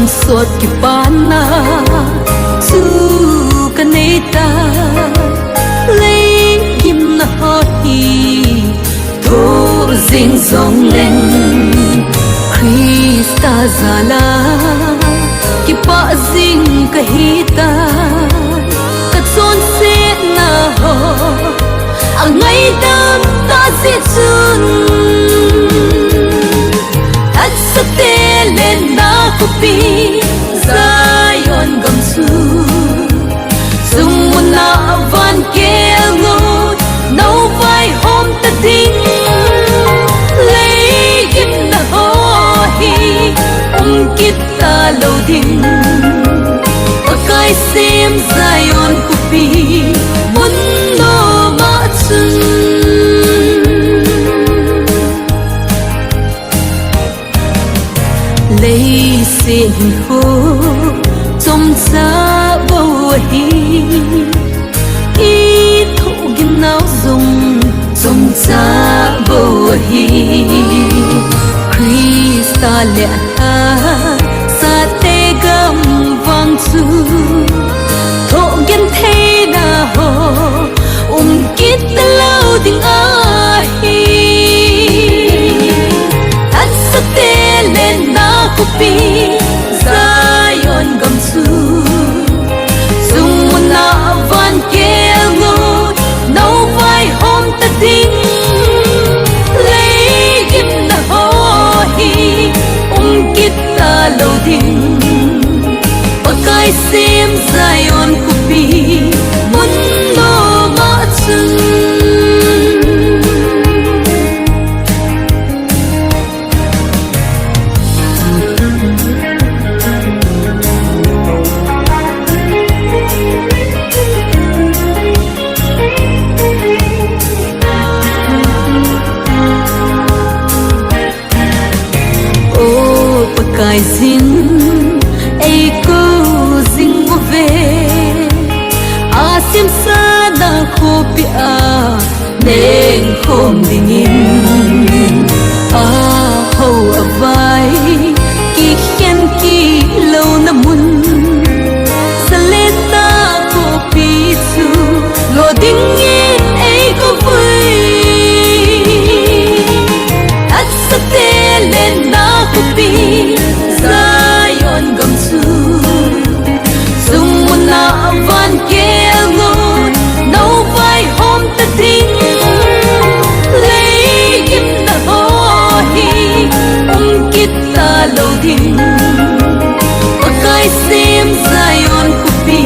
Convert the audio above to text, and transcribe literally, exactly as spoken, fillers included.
Sot kipana chu kanei ta, lei gimna ho hi thoh jing jongleng, Christa jal'a kipah jing kahi ta. Kachonsetna ho angaidam ta jeh chun, Hatsate lenna khopi Zion gam chu, sung muna van kelngot, nao vaihom ta ding. Lei gimna ho hi um kit talou ding. Pakai sem Zion khopi mun nom a chun, leiset hi ho chomcha bou ahi, i thohgimnau jong chomcha bou ahi. Christa le athasate gam vang chu thohgim theina ho um kit talou ding ahi. Hatsate lenna khopi Zion gam chu, sung muna van kelngot, nao vaihom ta ding. Lei gimna ho hi um kit talou ding. Pakai sem Zion khopi mun nom a chun, O Pakaiyin eikou jing uve, asemsa na khopi a nengkhom dingin, ahao avai kikhen kilouna mun, Zion lenna khopi chu lo dingin eikou uve. Hatsate lenna khopi Zion gam chu, sung muna van kelngot, nao vaihom ta ding. Lei gimna ho hi um kit talou ding. Pakai sem Zion khopi